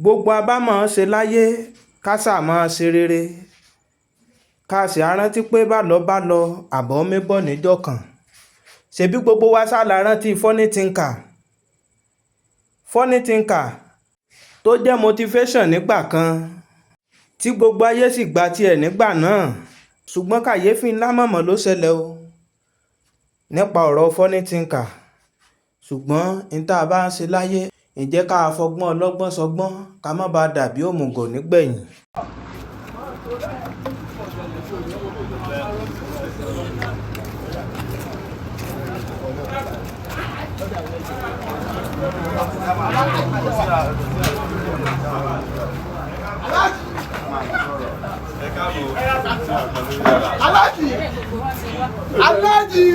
Gbogbo abámọ̀ ṣe láyé, ká ṣáà máa ṣe rere, ká sì á rántí pé bálọ bá lọ, àbọ̀ mébọ̀ níjọ́ kan. Ṣebí gbogbo wa ṣáà la rántí Funny Thinker. Funny Thinker tó jẹ́ motivation nígbà kan, tí gbogbo ayé sì gba tiẹ̀ nígbà náà. Ṣùgbọ́n kàyéfì ńlá mọ̀mọ́ ló ṣẹlẹ̀ o nípa ọ̀rọ̀ Funny Thinker. Ṣùgbọ́n n tá a bá ń ṣe láyé, ǹjẹ́ ká fọgbọ́n ọlọ́gbọ́n sọgbọ́n, ká má bàa dàbí òmùgọ̀ nígbẹ̀yìn. Aláàjì, Aláàjì,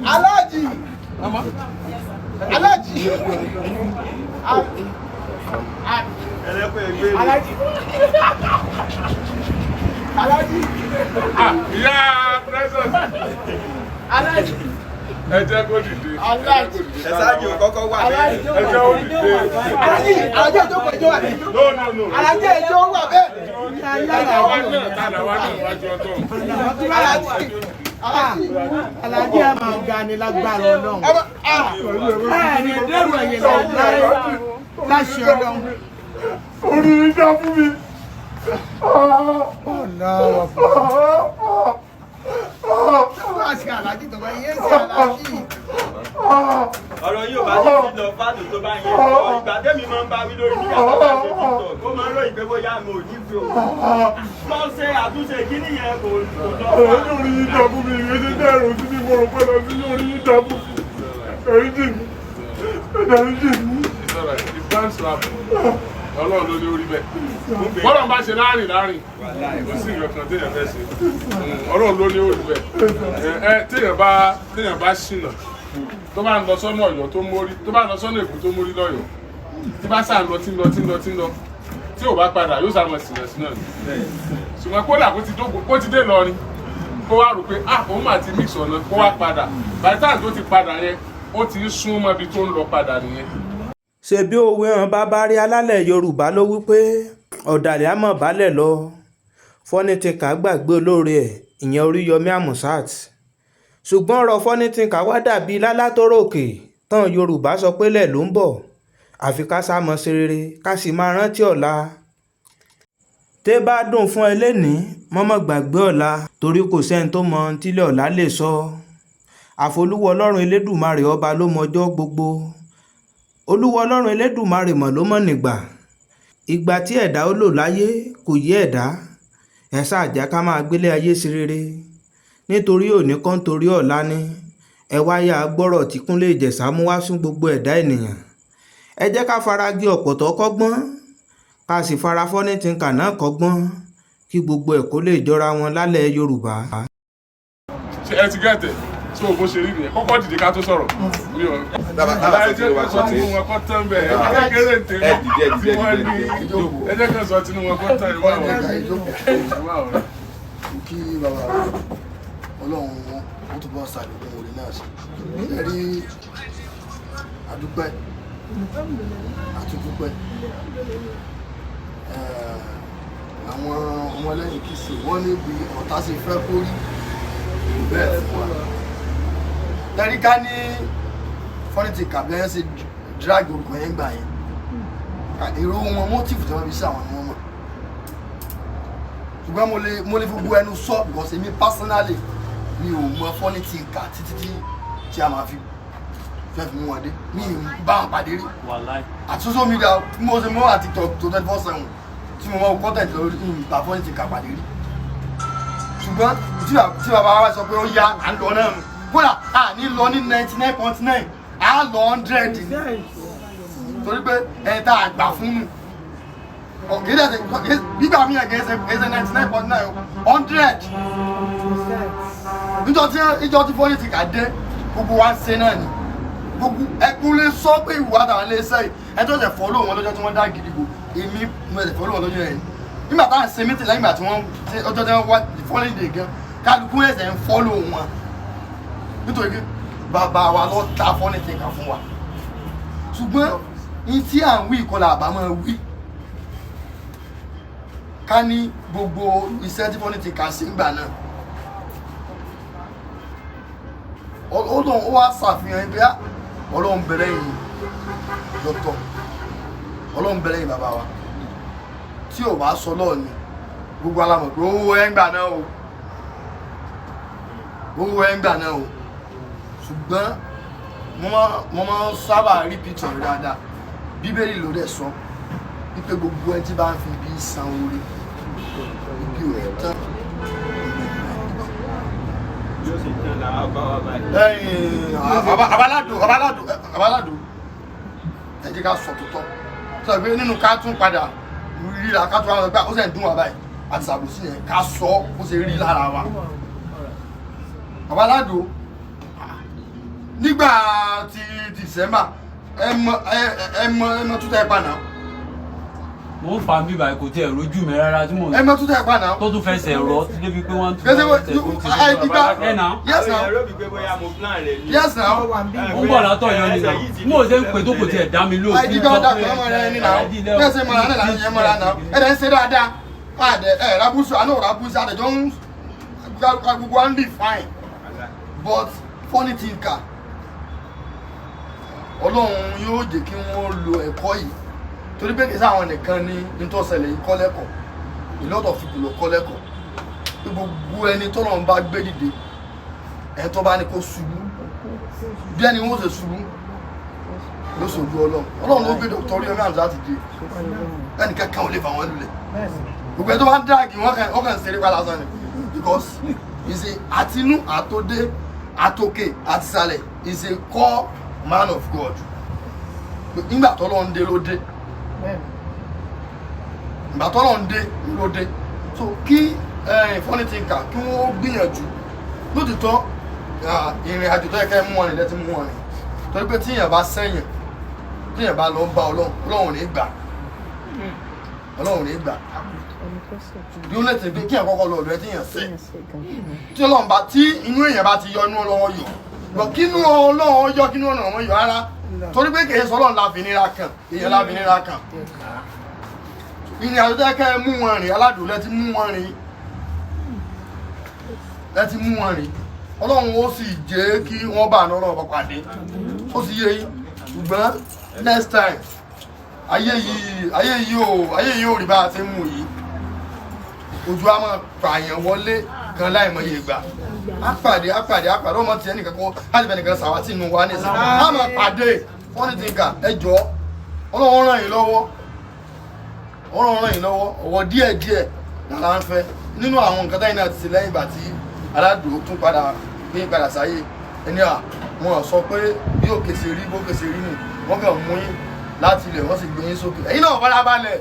Aláàjì, Aláàjì, Aláàjì, Aláàjì. Ìyá Precious. Aláàjì. Ẹ jẹ́ kó dìde. Aláàjì. Ẹ ṣáájú kọ́kọ́ wà bẹ́ẹ̀. Ẹ jẹ́ ó dìde. Aláàjì, aláàjì ẹjọ́ kọ ẹjọ́ wà bẹ́ẹ̀. No, no, no. Aláàjì ẹjọ́ wà bẹ́ẹ̀. Àwa náà tàdá wa náà wájú ọtọ. Aláàjì, Aláàjì. Alájí a máa ga ni lágbára Ọlọ́run. Ẹ ní dẹ́rù ẹ̀yìn láyé láṣẹ Ọlọ́run. Orí mi dá fún mi. Ọ̀nà ọ̀pọ̀. Wá sí alájí tó bá yé sí alájí. Ọ̀rọ̀ yóò bá ti fi lọ fáànù tó bá yẹn lọ. Ìgbà tẹ́mi máa ń bá wí lórí nígbà tó bá ṣe TikTok, ó máa ń ròyìn pé bóyá mo ò ní fi òun. Lọ ṣe àtúnṣe kíní yẹn kò lọ Ọ̀rọ̀ orí yìí dá fún mi. Ìrètí dẹ̀rù sí mi, mo rò pé lọ sí orí yìí dá fún mi. Ẹ̀rí jì mí. Ẹ̀rí jì mí. It's alright. It's bound to happen. Ọlọ́run ló ní orí bẹ́ẹ̀. Bọ́lá ń bá ṣe láàrin láàrin. Kò sí nǹkan kan téèyàn fẹ́ ṣe. Ọlọ́run ló ní orí bẹ́ẹ̀. Ẹ téèyàn bá ṣìnà, tó bá ń lọ sọ́nà Ọ̀yọ́ tó mórí, tó bá ń lọ sọ́nà Èkó tó mórí lọ́yọ̀ọ́, tí bá sáà ń lọ, tí ń lọ, tí ń lọ, tí ń lọ, tí ò bá padà, yóò sáà mọ̀ sìnà sínà ni. Ṣùgbọ́n kódà kó ti dé Ìlọrin, kó wá rò pé ah, òun mà ti mix ọ̀nà, kó wá padà, by the time tó ti padà yẹn, ó ti ń sún mọ́ ibi tó ń lọ padà nìyẹn. Ṣebí òwe hàn bàbá rí alálẹ̀ Yorùbá ló wí pé ọ̀dàlẹ̀ á mọ̀ balẹ̀ lọ. Funny Thinker gbàgbé olóore ẹ̀, ìyẹn Oríyọmí Amusat. Ṣùgbọ́n ọ̀rọ̀ Funny Thinker wá dàbí lálá tó ròkè tán. Yorùbá sọ pé lẹ̀ ló ń bọ̀, àfi ká sá mọ́ ṣe rere, ká sì máa rántí ọ̀la. Tẹ́ bá dùn fún ẹ lénìí, mọ́mọ́ gbàgbé ọ̀la, torí kò sẹ́ni tó mọ ohun tílẹ̀ ọ̀la lè sọ. Àfolúwọ Ọlọ́run Elédùmarè ọba ló mọjọ́ gbogbo. Olúwa Ọlọ́run Elédùmarè mọ̀ ló mọ̀ nígbà. Ìgbà tí ẹ̀dá ó lò láyé kò yé ẹ̀dá. Ẹ ṣáà jẹ́ ká máa gbélé ayé sí rere, nítorí òní kọ́, nítorí ọ̀la ni. Ẹ wá yá gbọ́rọ̀ tí Kúnlé Ìjẹ̀ṣà mú wá fún gbogbo ẹ̀dá ènìyàn. Ẹ jẹ́ ká faragi ọ̀pọ̀tọ́ kọ́gbọ́n, ká sì fara Funny Thinker náà kọ́gbọ́n, kí gbogbo ẹ̀ kó lè jọra wọn lálẹ́ Yorùbá. Ṣé ẹ ti gẹ̀tẹ̀ tí o bó ṣe rí nìyẹn? Kọ́kọ́ dìde ká tó sọ̀rọ̀. Mi ò ẹ jẹ́ kó sọ tinú wọn kọ́ tán bẹ́ẹ̀. Ẹ kékeré tèmi Ẹ dìde, ẹ tí dìde, wọ́n ẹ ní dìde. ẹ jẹ́ kó sọ tinú wọn kọ́ tán ìwà wọn. Ìwà ọ̀rẹ́. Kí bàbá rẹ, Ọlọ́run ó túbọ̀ ṣàlékún orí náà sí. Ẹ rí, àdúpẹ́, àtúndúpẹ́. Àwọn ọmọlẹ́yìn Kristi, wọ́n ní bí ọ̀tá ṣe fẹ́ kó rí bẹ́ẹ̀ fún wa lẹ́rí ká ní Funny Thinker bí wọ́n ṣe drag orúkọ yẹn gbà yẹn. Èrò wọn, motive tí wọ́n fi sí àwọn ni wọ́n mọ̀, ṣùgbọ́n mo lè fi gbogbo ẹnu sọ, because èmi personally, mi ò mọ Funny Thinker títí tí a máa fi fẹ́ fi mú wọn dé. Mi ì bá wọn pàdé rí àti social media bí mo ṣe mọ́ àti TikTok tó 24/7 tí mo mọ content lórí ìgbà, Funny Thinker pàdé rí. Ṣùgbọ́n tí bàbá wa sọ pé ó yá, à ń lọ náà nù. Kódà à ní lọ ní 99.9, à ń lọ 100 ni, torí pé ẹ̀ tá a gbà fún nù gbígbà mí ẹ̀ kìí ṣe 99.9, 100. Níjọ́ tí ìjọ tí Funny Thinker dé, gbogbo wa ń ṣe náà ni. Gbogbo ẹkún lè sọ pé ìwà àtàwọn ilé iṣẹ́ yìí, ẹ tó ṣe follow wọn lọ́jọ́ tí wọ́n dá Gidigbo, èmi mo ṣe follow wọn lọ́jọ́ yẹn. Nígbà táwọn ṣe meeting, lẹ́yìn ìgbà tí wọ́n ọjọ́ tí wọ́n wá the following day gan, kálukú ẹ̀sẹ̀ ń follow wọn, nítorí pé bàbá wa lọ ta Funny Thinker fún wa. Ṣùgbọ́n Ní tí à ń wí ìkọlà àbámọ̀ wí, ká ní gbogbo iṣẹ́ tí Funny Thinker ṣe ń gbà náà, Ọlọ́run ó wá ṣàfihàn pé á, Ọlọ́run bẹ̀rẹ̀ yìí dọ́tọ̀, Ọlọ́run bẹ̀rẹ̀ yìí bàbá wa. Tí ò bá sọ lọ́ọ̀ ni gbogbo alamọ̀ pé owó ẹ̀ ń gbà náà o, owó ẹ̀ ń gbà náà o. Ṣùgbọ́n mo máa ń sábà rí picture rẹ̀ dáadáa. Bíbélì ló dẹ̀ sọ wípé gbogbo ẹni tí bá ń fi ibi san oore, ibi ò ní tán. Yóò ṣe tán làwọn bá wa báyìí. Ẹ̀yin abalado, abalado, abalado, ẹ jẹ́ ká sọ tòótọ́. Sọ pé nínú ká tún padà ríra, ká tún wá gbà ó sì ń dùn wá báyìí àti sàbòsí yẹn, ká sọ ó ṣe rí lára wa. Abalado, nígbà tí December, ẹ mọ ẹ mọ ẹ mọ tútẹ pa náà. Mo ń fa bíbá, kò tiẹ̀ rojú mi rárá tí mò ń Ẹ mọ tútẹ pa náà. Tó tún fẹsẹ̀ rọ débi pé wọ́n tún Kẹsẹ̀ wọ́n ẹsẹ̀ tó ti àìdígbà. Ẹ̀ náà. Yes now. Àwọn èèyàn rò bí pé bóyá mo plan rẹ̀ ni. Yes now. Ó ń bọ̀ látọ̀ yọ ni náà, mo ṣe ń pè tó kò tiẹ̀ dá mi lóhùn. Àìdígbà ọ̀dà kan ọmọ rẹ ní náà bẹ́ẹ̀ ṣe mọ̀ra náà láti yẹn mọ̀ra náà. Ẹ̀ dẹ̀ ń ṣe dáadáa, àdẹ ẹ̀ rábùsù àná rábùsù àdẹjọ́ ń gbogbo wa ń lè fine, but Funny Thinker, Ọlọ́run yóò jẹ́ kí wọ́n lo ẹ̀kọ́ yìí, torí pé kì í sáwọn nìkan ní nítòsẹ̀lẹ̀ yìí kọ́ lẹ́kọ̀ọ́. A lot of people ló kọ́ lẹ́kọ̀ọ́ pé gbogbo ẹni tọ́lọ́run bá gbé dìde, ẹni tó bá ní kó ṣubú, bí ẹni wọ́n ṣe ṣubú ló ṣojú Ọlọ́run. Ọlọ́run ló gbé Dr. Oríyọmí Hamzat dìde, ẹnì kankan ò lè fà wọ́n lulẹ̀. Gbogbo ẹni tó bá ń drag wọn kàn ó kàn ń ṣeré pa lásán ni, because is a àtinú àtòdé àtòkè àtìsàlẹ̀, is a core man of God. Nígbà tọ́lọ́run dé ló dé, ìgbà tọ́lọ́run dé ló dé. So kí Funny Thinker kí wọ́n gbìyànjú lótìtọ́ ìrìn àjò tó yẹ kẹ́ mú wọn rìn lẹ́tí mú wọn rìn, torí pé tíyàn bá sẹ́yìn, tíyàn bá lọ ń bá Ọlọ́run, Ọlọ́run ò ní gbà, Ọlọ́run ò ní gbà. Bí ó lè tẹ̀ pé kíyàn kọ́kọ́ lọ ọ̀dọ̀ ẹ tíyàn sẹ́, tí Ọlọ́run bá tí inú èèyàn bá ti yọ, inú Ọlọ́run yọ bọ̀, kínú Ọlọ́run yọ, kínú Ọlọ́run yọ rárá, torí pé kìí sọ Ọlọ́run la fi nira kàn, èèyàn la fi nira kàn. Ìrìn àjò tẹ́ kẹ́ ẹ mú wọn rìn aládùn lẹ́tí mú wọn rìn, lẹ́tí mú wọn rìn, Ọlọ́run ó sì jẹ́ kí wọ́n bá àná Ọlọ́run bá pàdé, ó sì yé yín. Ṣùgbọ́n next time, ayé yìí, ayé yìí ò, ayé yìí ò rí bá a ti ń mú yìí. Ojú a máa pààyàn wọlé kan láìmọye ìgbà. Á pàdé, á pàdé, á pàdé. Ọmọ tiẹ̀ nìkan kọ́ láti bẹ̀ nìkan sàwátì inú wa ní ìsìn, á máa pàdé. Funny Thinker, ẹ jọ̀ọ́, Ọlọ́run ràn yín lọ́wọ́, Ọlọ́run ràn yín lọ́wọ́. Ọwọ́ díẹ̀ díẹ̀ lára ń fẹ́ nínú àwọn nǹkan táyìn náà ti ṣe lẹ́yìn ìgbà tí aládùn tún padà gbé padà sáyé ẹni à wọn sọ pé bí òkè ṣe rí, bókè ṣe rí nù. Wọ́n kàn mú yín láti ilẹ̀, wọ́n sì gbé yín sókè. Ẹ̀yin náà farabalẹ̀,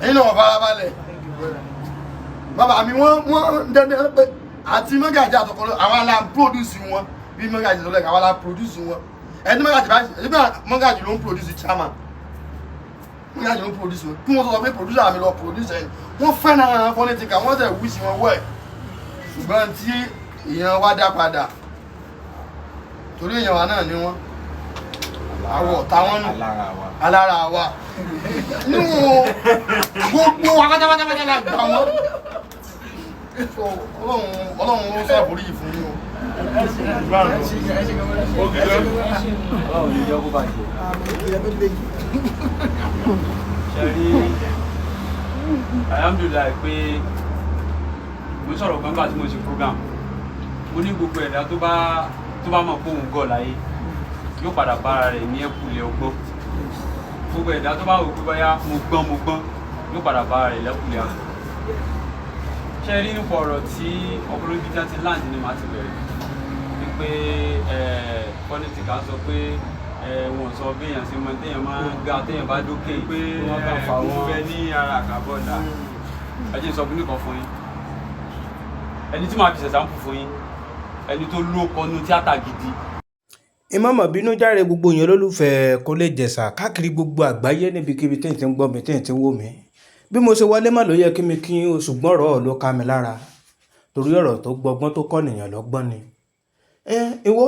ẹ̀yin náà farabalẹ̀. Bàbá mi, wọ́n dandan pé àti mọ́gàjì àtọkọ àwọn alá produce wọn, bí mọ́gàjì tó lẹ́ka, àwọn alá produce wọn. Ẹni mọ́gàjì bá ẹni mọ́gàjì ló ń produce chairman, mọ́gàjì ló ń produce wọn. Kí wọ́n sọ pé producer mi lọ produce ẹni wọ́n fẹ́ràn Funny Thinker, wọ́n tẹ̀ wíṣì wọn wẹ̀. Ṣùgbọ́n tí èèyàn wá dá padà, torí èèyàn wa náà ni wọ́n, àwọ̀ ọ̀tá wọn nù alára wa nínú gbogbo wa pátápátá la gbà wọ́n. So Ọlọ́run, Ọlọ́run ó ṣàforíjì fún yín o. Ọlọ́run ní jẹ́ kó bàjẹ́. Ṣe rí, alhamdulillahi pé mo sọ̀rọ̀ gbọ́ngbà tí mo ṣe program, mo ní gbogbo ẹ̀dá tó bá mọ̀ pé òun gọ̀ láyé, yóò padà bára rẹ̀ ní ẹ̀kúlẹ̀ ọgbọ́n. Gbogbo ẹ̀dá tó bá wò pé bóyá mo gbọ́n, mo gbọ́n, yóò padà bára rẹ̀ lẹ́kùlẹ̀ àgbọ̀. Ṣe rí, nípa ọ̀rọ̀ tí ọkùnrin bíi ti land ni màá ti bẹ̀rẹ̀ wípé Funny Thinker sọ pé wọn sọ bí èèyàn ṣe mọ téèyàn máa ń ga, téèyàn bá dókè pé wọ́n kàn fà mo wọ́n. fẹ́ ní ara àkàbọ̀dà. Ẹ jẹ́ n sọ fún nìkan fún yín, ẹni tí màá fi ṣẹ̀sáǹpù fún yín, ẹni tó lóko nu tíátà gidi. Ìmọ̀mọ̀ bínú járe. Gbogbo yẹn olólùfẹ́ kò lè jẹ̀sà káàkiri gbogbo àgbáyé, níbikíbi tí n ti ń gbọ́ mi, tí n ti ń wò mí, bí mo ṣe wọlé má ló yẹ kí mi kí n o, ṣùgbọ́n ọ̀rọ̀ ló ká mi lára, torí ọ̀rọ̀ tó gbọgbọ́n tó kọ́ nìyàn lọ́gbọ́n ni. Ẹ ìwọ,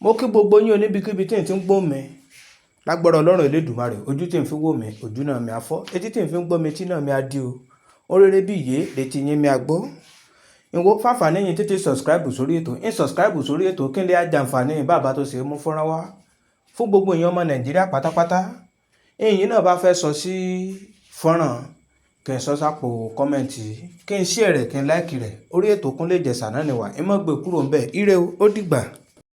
mo kí gbogbo yín o níbikíbi tí n ti ń gbọ́ mi. Lágbára Ọlọ́run Elédùmarè, ojú tí ń fi wò mí, ojú náà mi á fọ́, etí tí ń fi gbọ́ mi, etí náà mi á di o. Oréré bí ìyé létí yín mi á gbọ́. Ìwọ fàǹfààní yín tètè subscribe sórí ètò ń subscribe sórí ètò kí n lè ajàǹfààní bàbá tó ṣe é mú fọ́nrán wá fún gbogbo èèyàn ọmọ Nàìjíríà pátápátá. Èyí náà bá fẹ́ sọ sí fọ́nrán, kí n sọ sápò comment, kí n share rẹ̀, kí n like rẹ̀. Orí ètò Kúnlé Ìjẹ̀ṣà náà ni wà. Ẹ má gbé kúrò ń bẹ̀. Ire o, ó dìgbà.